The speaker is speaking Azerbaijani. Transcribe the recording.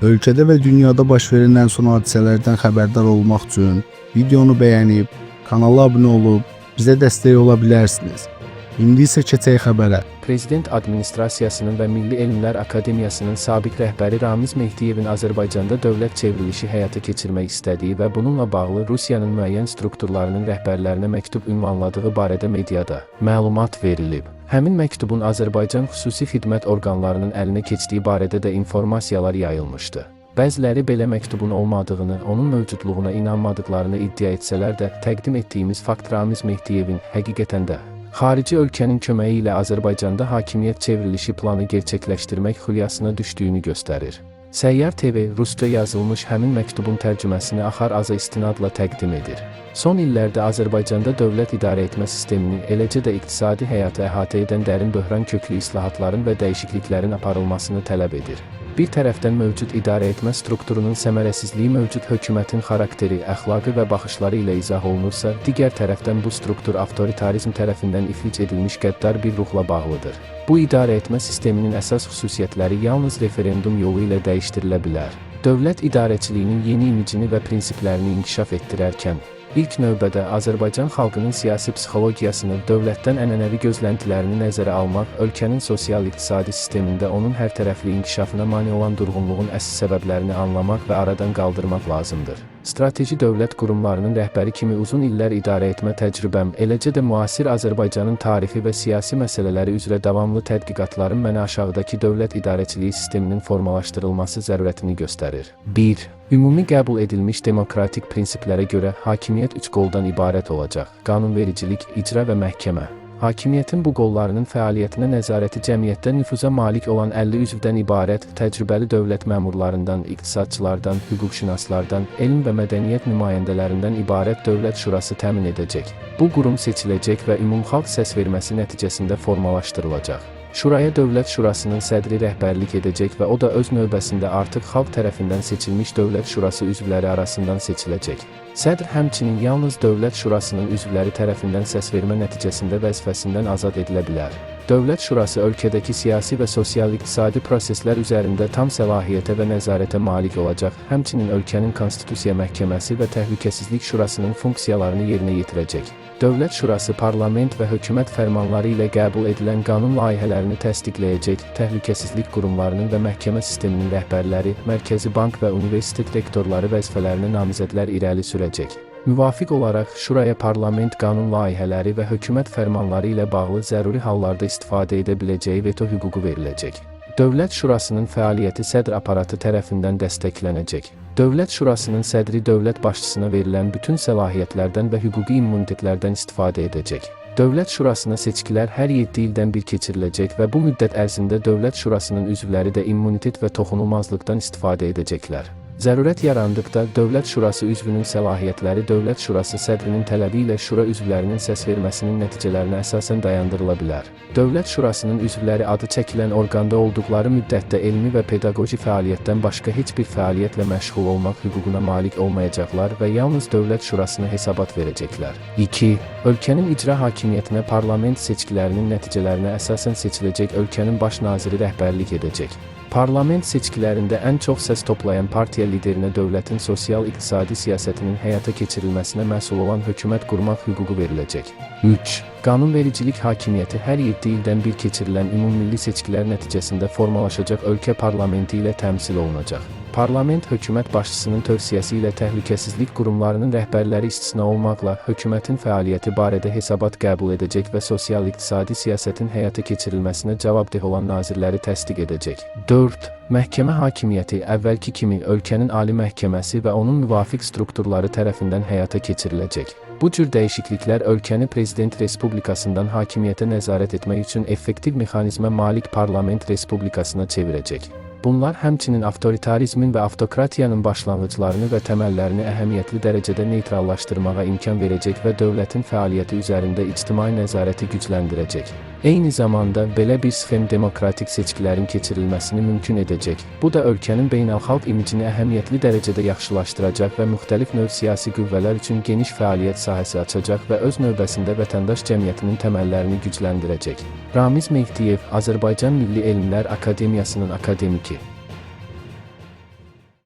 Ölkədə və dünyada baş verən ən son hadisələrdən xəbərdar olmaq üçün videonu bəyənib, kanala abunə olub bizə dəstək ola bilərsiniz. İndi isə keçək xəbərə. Prezident Administrasiyasının və Milli Elmlər Akademiyasının sabiq rəhbəri Ramiz Mehdiyevin Azərbaycanda dövlət çevrilişi həyata keçirmək istədiyi və bununla bağlı Rusiyanın müəyyən strukturlarının rəhbərlərinə məktub ünvanladığı barədə mediada məlumat verilib. Həmin məktubun Azərbaycan xüsusi xidmət orqanlarının əlinə keçdiyi barədə də informasiyalar yayılmışdı. Bəziləri belə məktubun olmadığını, onun mövcudluğuna inanmadıqlarını iddia etsələr də, təqdim etdiyimiz fakt Ramiz Mehdiyevin həqiqətən də xarici ölkənin köməyi ilə Azərbaycanda hakimiyyət çevrilişi planı gerçəkləşdirmək xülyasına düşdüyünü göstərir. Səyyar TV rusca yazılmış həmin məktubun tərcüməsini Axar Aza istinadla təqdim edir. Son illərdə Azərbaycanda dövlət idarəetmə sistemini, eləcə də iqtisadi həyatı əhatə edən dərin böhran köklü islahatların və dəyişikliklərin aparılmasını tələb edir. Bir tərəfdən mövcud idarəetmə strukturunun səmərəsizliyi mövcud hökumətin xarakteri, əxlaqı və baxışları ilə izah olunursa, digər tərəfdən bu struktur avtoritarizm tərəfindən iflic edilmiş qəddar bir ruhla bağlıdır. Bu idarəetmə sisteminin əsas xüsusiyyətləri yalnız referendum yolu ilə dəyişdirilə bilər. Dövlət idarəçiliyinin yeni imicini və prinsiplərini inkişaf etdirərkən, ilk növbədə Azərbaycan xalqının siyasi psixologiyasını, dövlətdən ənənəvi gözləntilərini nəzərə almaq, ölkənin sosial-iqtisadi sistemində onun hərtərəfli inkişafına mane olan durğunluğun əsas səbəblərini anlamaq və aradan qaldırmaq lazımdır. Strateji dövlət qurumlarının rəhbəri kimi uzun illər idarəetmə təcrübəm, eləcə də müasir Azərbaycanın tarixi və siyasi məsələləri üzrə davamlı tədqiqatlarım mənə aşağıdakı dövlət idarəçiliyi sisteminin formalaşdırılması zərurətini göstərir. 1. Ümumi qəbul edilmiş demokratik prinsiplərə görə hakimiyyət üç qoldan ibarət olacaq: qanunvericilik, icra və məhkəmə. Hakimiyyətin bu qollarının fəaliyyətinə nəzarəti cəmiyyətdə nüfuza malik olan 50 üzvdən ibarət təcrübəli dövlət məmurlarından, iqtisadçılardan, hüquqşünaslardan, elm və mədəniyyət nümayəndələrindən ibarət Dövlət Şurası təmin edəcək. Bu qurum seçiləcək və ümumxalq səsverməsi nəticəsində formalaşdırılacaq. Şuraya Dövlət Şurasının sədri rəhbərlik edəcək və o da öz növbəsində artıq xalq tərəfindən seçilmiş Dövlət Şurası üzvləri arasından seçiləcək. Sədr həmçinin yalnız Dövlət Şurasının üzvləri tərəfindən səsvermə nəticəsində vəzifəsindən azad edilə bilər. Dövlət Şurası ölkədəki siyasi və sosial-iqtisadi proseslər üzərində tam səlahiyyətə və nəzarətə malik olacaq, həmçinin ölkənin Konstitusiya Məhkəməsi və Təhlükəsizlik Şurasının funksiyalarını yerinə yetirəcək. Dövlət Şurası parlament və hökumət fərmanları ilə qəbul edilən qanun layihələrini təsdiqləyəcək, təhlükəsizlik qurumlarının və məhkəmə sisteminin rəhbərləri, Mərkəzi Bank və universitet rektorları vəzifələrinə namizədlər irəli sürəcək. Müvafiq olaraq Şuraya parlament qanun layihələri və hökumət fərmanları ilə bağlı zəruri hallarda istifadə edə biləcəyi veto hüququ veriləcək. Dövlət Şurasının fəaliyyəti sədr aparatı tərəfindən dəstəklənəcək. Dövlət Şurasının sədri dövlət başçısına verilən bütün səlahiyyətlərdən və hüquqi immunitetlərdən istifadə edəcək. Dövlət Şurasına seçkilər hər 7 ildən bir keçiriləcək və bu müddət ərzində Dövlət Şurasının üzvləri də immunitet və toxunulmazlıqdan istifadə edəcəklər. Zərurət yarandıqda Dövlət Şurası üzvünün səlahiyyətləri Dövlət Şurası sədrinin tələbi ilə şura üzvlərinin səsverməsinin nəticələrinə əsasən dayandırıla bilər. Dövlət Şurasının üzvləri adı çəkilən orqanda olduqları müddətdə elmi və pedaqoji fəaliyyətdən başqa heç bir fəaliyyətlə məşğul olmaq hüququna malik olmayacaqlar və yalnız Dövlət Şurasına hesabat verəcəklər. 2. Ölkənin icra hakimiyyətinə parlament seçkilərinin nəticələrinə əsasən seçiləcək ölkənin baş naziri rəhbərlik edəcək. Parlament seçkilərində ən çox səs toplayan partiya liderinə dövlətin sosial-iqtisadi siyasətinin həyata keçirilməsinə məsul olan hökumət qurmaq hüququ veriləcək. 3. Qanunvericilik hakimiyyəti hər 7 ildən bir keçirilən ümummilli seçkilər nəticəsində formalaşacaq ölkə parlamenti ilə təmsil olunacaq. Parlament hökumət başçısının tövsiyəsi ilə təhlükəsizlik qurumlarının rəhbərləri istisna olmaqla hökumətin fəaliyyəti barədə hesabat qəbul edəcək və sosial-iqtisadi siyasətin həyata keçirilməsinə cavabdeh olan nazirləri təsdiq edəcək. 4. Məhkəmə hakimiyyəti əvvəlki kimi ölkənin ali məhkəməsi və onun müvafiq strukturları tərəfindən həyata keçiriləcək. Bu cür dəyişikliklər ölkəni prezident respublikasından hakimiyyətə nəzarət etmək üçün effektiv mexanizmə malik parlament respublikasına çevirəcək. Bunlar həmçinin avtoritarizmin və avtokratiyanın başlanğıclarını və təməllərini əhəmiyyətli dərəcədə neytrallaşdırmağa imkan verəcək və dövlətin fəaliyyəti üzərində ictimai nəzarəti gücləndirəcək. Eyni zamanda belə bir sxem demokratik seçkilərin keçirilməsini mümkün edəcək. Bu da ölkənin beynəlxalq imicini əhəmiyyətli dərəcədə yaxşılaşdıracaq və müxtəlif növ siyasi qüvvələr üçün geniş fəaliyyət sahəsi açacaq və öz növbəsində vətəndaş cəmiyyətinin təməllərini gücləndirəcək. Ramiz Mehdiyev, Azərbaycan Milli Elmlər Akademiyasının akademiki.